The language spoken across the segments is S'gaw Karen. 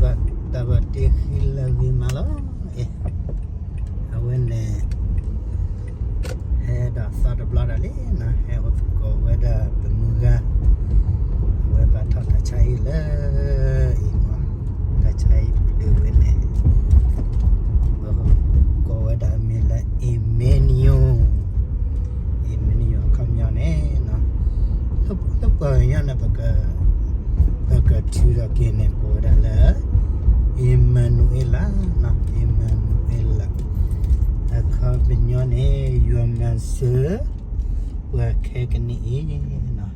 တၢ်ဘၣ်တ့ဃံလၤဂ့ၤမးလီၤ. အဝဲန့ၣ် ဟဲဒၣ်သီတဘျီဒၣ်လံနီၤ, ဟဲအိၣ်သကိးဝဲဒၣ်ပမုၢ်ဂၤ, အဝဲဘၣ်ထီၣ်တၢ်ဆါဟံၣ်လၢအံၤမး, တၢ်ဆါဟံၣ်တဖျၢၣ်ဝဲန့ၣ် ပကိးဝဲဒၣ်အမံၤလၢ Emmanuel, Emmanuel အခီပညီန့ၣ် လၢပှၤကညီန့ၣ် ပကထုးထီၣ်က့ၤန့ၣ် ကိးဝဲဒၣ်လၢ အ့မၤနူၤအ့လး, အ့မၤနူၤအ့လး အခီပညီန့ၣ် ယွၤမၤစၢၤပှၤခဲကနံၣ်အံၤ,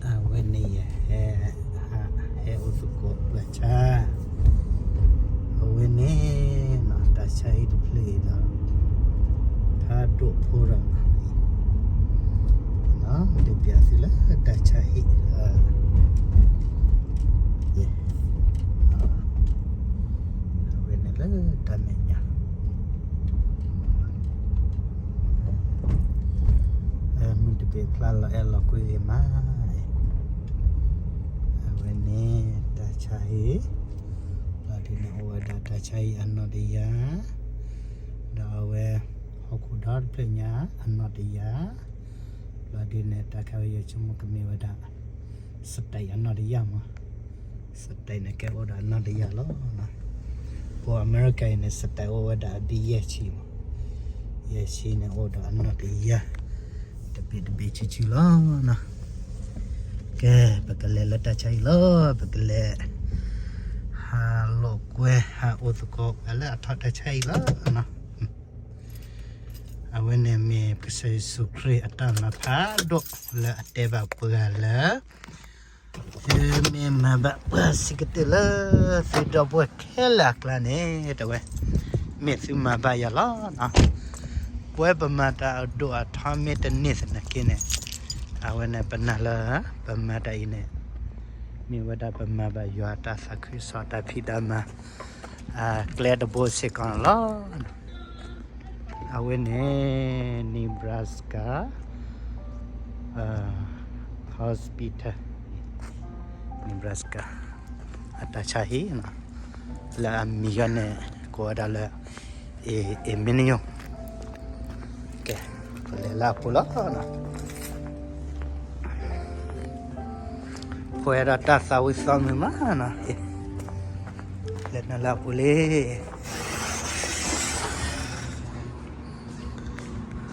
အဝဲန့ၣ်ယဟဲ ဟဲအိၣ်သကိးပှၤဆါ, အဝဲန့ၣ် တၢ်ဆါဟံၣ်တဖျၢၣ်အံၤဒီး ဖးဒိၣ်ဖိဒီး ဒုးပျးသုလၢတၢ်ဆါဟံၣ် အဝဲန့ၣ်လၢတၢ်မဲာ်ညါ မုၢ်တဘ့ၣ်ဖျါလီၤအဲၣ်လီၤကွံဂ့ၤမး, အဝဲန့ၣ်တၢ်ဆါဟံၣ်, လီၤဒုးန့ၣ်အိၣ်ဝဲဒၣ်တၢ်ဆါဟံၣ်အနီၣ်တယၢ်, ဒီးအဝဲ ဟီၣ်ခိၣ်ဒီတဖျၢၣ်ညါအနီၣ်တယၢ်, လီၤဒုးန့ၣ် တၢ်ခါဝဲယဆိကမိၣ်ကမ့ၢ်ဝဲဒၣ် စတဲးအနီၣ်တယၢ်မး, စတဲးန့ၣ်ကဲအိၣ်ဒီးအနီၣ်တယၢ်လီၤ. ပှၤအမဲရကၤအံၤန့ၣ် စတဲးအိၣ်ဝဲဒၣ်အဘ့ၣ်ယဲၢ်ဆံမး, ယဲၢ်ဆံန့ၣ်အိၣ်ဒီးအနီၣ်တယၢ်, တဘ့ၣ်တဘ့ၣ်ဆံဆံလီၤ. ကဲ ပကလဲၤလၢတၢ်ဆါဟံၣ်လီၤ, ပကလဲၤ ဟးလိာ်ကွဲ ဟးအိၣ်သကိးပှၤလၢအထီၣ်တၢ်ဆါဟံၣ်လီၤ. အဝဲန့ၣ်မ့ၢ်ကစၢ်ယ့ၣ်ၡူးခရံာ်အတၢ်မၤဖးဒိၣ်လၢအတဲဘၣ်ပှၤလၢ သုမ့ၢ်မၤဘၣ်ပှၤဆံးကတၢၢ်လၢသုဒီပုၢ်ဝဲၢ်ခဲလၢာ်အကျါန့ၣ် တဲဝဲ, မ့ၢ်သုမၤဘၣ်ယၤလီၤ. ပဝဲပမၤတၢ်အဒိၣ်အထီမ့ၢ်တန့ၢ်သနာ်က့န့ၣ်, အဝဲန့ၣ်ပနာ်လၢ ပမၤတၢ်အံၤန့ၣ် မ့ၢ်ဝဲဒၣ်ပမၤဘၣ်ယွၤတၢ်သးခုကစီၣ်တၢ်ဖံးတၢ်မၤ အကျဲတဘိစ့ၢ်ကီးန့ၣ်လီၤ. အဝဲန့ၣ် Nebraska Hospital, Nebraska အတၢ်ဆါဟံၣ်, လၢအမံၤယီၤန့ၣ် ကိးဝဲဒၣ်လၢ Emmanuel, ကဲ ပလဲၤလၢအပူၤလီၤ. ပှဲၤဒီးတၢ်သးဝံၣ်သီမုာ်မးနီၤ, လဲၤနုာ်လၢအပူၤလံ,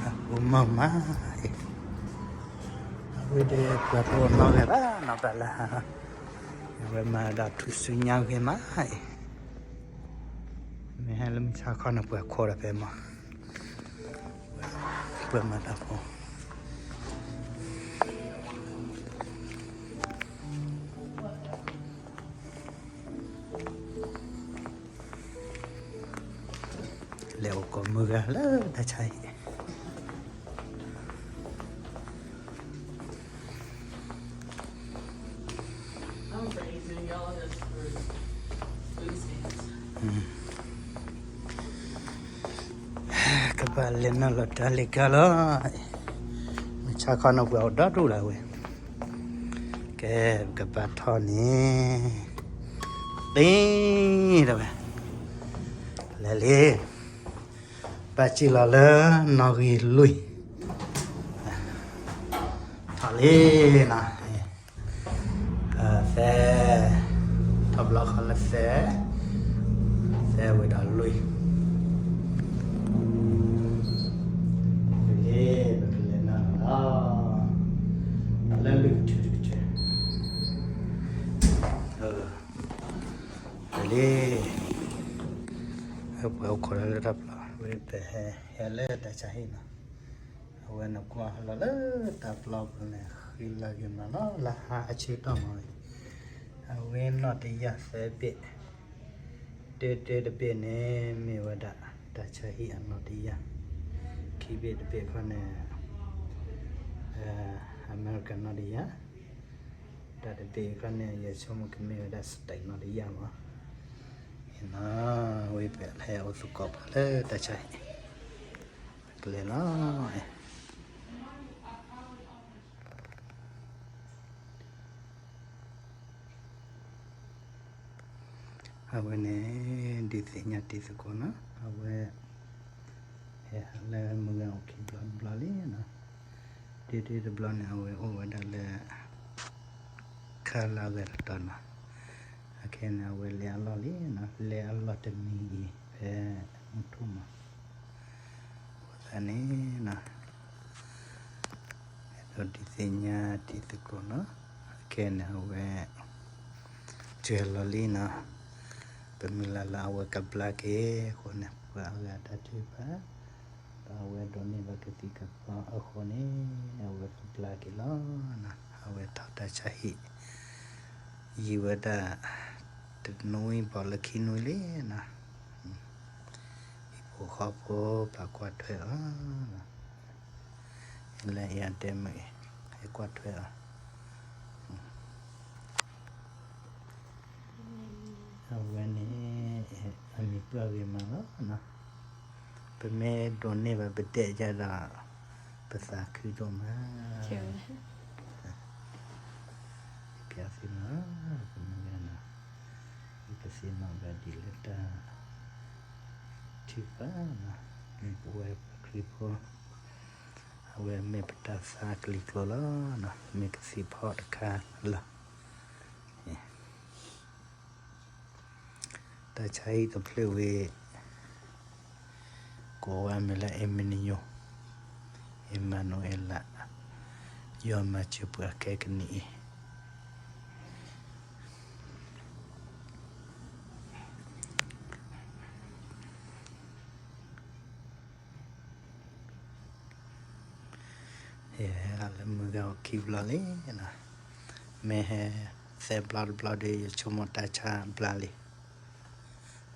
အပူၤမုာ်မး, အဝဲဒၣ်ပှၤတအိၣ်နီတဂၤဘၣ်နီၤ, ဘၣ်လၢ အဝဲမၤဒၣ်ထူၣ်စုညါဂ့ၤမးအံၤ, မ့ၢ်ဟဲလၢမုၢ်ဆါခီန့ၣ် ပှၤခိးဒီးဖဲမး, ပှၤမၤတၢ်ဖိ လဲၤအိၣ်ကိးမုၢ်ဂၤလၢတၢ်ဆါဟံၣ်, ကဘၣ်လဲၤနုာ်လီၤတၢ်လ့ၤကါလီၤ, မုၢ်ဆါခီန့ၣ်ပှၤအိၣ်ဒီဒူၣ်လၢဝဲ, ကဲ ပကဘၣ်ထီၣ်န့ၣ်, တ့ တဲဝဲ, လဲၤလံ, ဘၣ်စံၣ်လီၤလၢနီၣ်ဂံၢ်လွံၢ်, ထီၣ်လံနီၤ, သဲ, ထီၣ်ဘျီဃီလၢသဲ, သဲဝံၤဒီးလွံၢ်, လံ, ပကလဲၤနုာ်လီၤ, လၢလွံၢ်ကထၢတကထၢ, လံ, ပှၤအိၣ်ခိးလၢလၢတၢ်ပျီ, ဝဲပဟဲ ဟဲလၢတၢ်ဆါဟံၣ်နီၤ, အဝဲန့ၣ်ကွၢ်လီၤလၢတၢ်ပျီပူၤန့ၣ် ဃံလၤဂ့ၤမးလီၤ, လၢဟါအဆၢကတီၢ်မးဝဲ, အဝဲနီၣ်တယၢ်သၢဘ့ၣ်, တၢတၢတဘ့ၣ်န့ၣ် မ့ၢ်ဝဲဒၣ်တၢ်ဆါဟံၣ်အနီၣ်တယၢ်, ခံဘ့ၣ်တဘ့ၣ်ခီန့ၣ် အမဲရကၤနီၣ်တယၢ်, တၢ်တဘ့ၣ်ခီန့ၣ် ယဆိကမိၣ်ကမ့ၢ်ဝဲဒၣ် state နီၣ်တယၢ်မး, အံၤနီၤ, ဝဲပဟဲအိၣ်သကိးပှၤလၢတၢ်ဆါဟံၣ်, ပကလဲၤလီၤ. အဝဲန့ၣ် ဒုးသ့ၣ်ညါတံၤသကိးနီၤ, အဝဲ ဟဲဟးလၢမုၢ်ဂၤအိၣ်ခံဘျီတဘျီလံနီၤ, ဒုးဒုးတဘျီန့ၣ်အဝဲအိၣ်ဝဲဒၣ်လၢ ခါလၢအဂၤတတီၤနီၤ, အခဲန့ၣ် အဝဲလဲၤအလီၢ်လံနီၤ, လဲၤအလီၢ်တမံၤအံၤ ဖဲမုၢ်ထူၣ်မး အဃိသတးန့ၣ်နီၤ, အဲၣ်ဒိးဒုးသ့ၣ်ညါတံၤသကိးနီၤ, အခဲန့ၣ် အဝဲ စၢၤလီၤလံနီၤ, ပမုၢ်လၢ်လၢအဝဲကဘျါက့ၤအဃိန့ၣ် ပှၤအဂၤတၢ်ထုကဖၣ် ဒီးအဝဲဒိးန့ၢ်ဘၣ်ကသံၣ်ကသီအဃိန့ၣ် အဝဲကဘျါက့ၤလီၤ. အဝဲထီၣ်တၢ်ဆါဟံၣ် ယံာ်ဝဲဒၣ် တနွံဘၣ်လၢခံနွံလံနီၤ, ဟံၣ်ဖိဃီဖိပာ်ကွၢ်ထွဲအီၤ, လၢအံၤအဒဲမုၣ်အံၤ ဟဲကွၢ်ထွဲအီၤ အဝဲန့ၣ် အမံၤပှၢ်ဂ့ၤမးလီၤနီၤ, ပမ့ၢ်ဒိးန့ၢ်ဘၣ်ပဒဲၣ်ယၤဒီး ပသးခုဒိၣ်မး, ပျၢ်သ့ၣ်နီၤ, ပမ့ၢ်ဂ့ၤနီၤ, ပသ့ၣ်နီၣ်ဘၣ်ဒ်လၢတၢ်ထုကဖၣ်နီၤ, မ့ၢ်ပဝဲပှၤခရံာ်ဖိ အဝဲမ့ၢ်ပတၢ်သါကလံၤကျိာ်လီၤ, မ့ၢ်ကသံၣ်ဖီတခါလီၤ. တၢ်ဆါဟံၣ်တဖျၢၣ်ဝဲ ကိးဝဲမ့ၢ်လၢ အ့မ့နယိၤ, အ့မၤနူၤအ့လး, ယွၤမၤစၢၤပှၤခဲကနံၣ်အံၤ ယဟဲလၢမုၢ်ဂၤအိၣ်ခံဘျီလံနီၤ, မ့ၢ်ဟဲသၢဘျီတဘျီဒီး ယဆိကမိၣ်တၢ်ဆါဘျါလံ,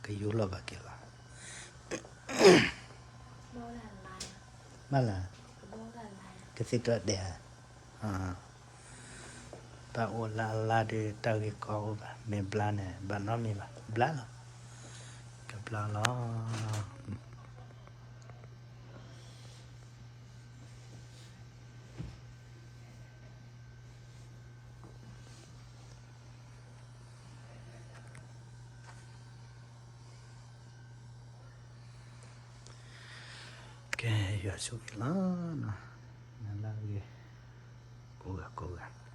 ကယူၢ်လီၤဘၣ်က့ၤလီၤ, ဘၣ်လၢ ကသံၣ်ကျၢၢ်ဒဲးဧါ တၢ်အိၣ်လၢအလါဒီး တၢ်ဂ့ၢ်ကီအိၣ်ဘၣ်, မ့ၢ်ဘျါန့ၣ် ဘၣ်နီတမံၤဘၣ်, ဘျါလီၤ, ကဘျါလီၤ. ကဲ ယွၤဆိၣ်ဂ့ၤလီၤ, နလၢအဂ့ၤ, ကိးဂၤကိးဂၤ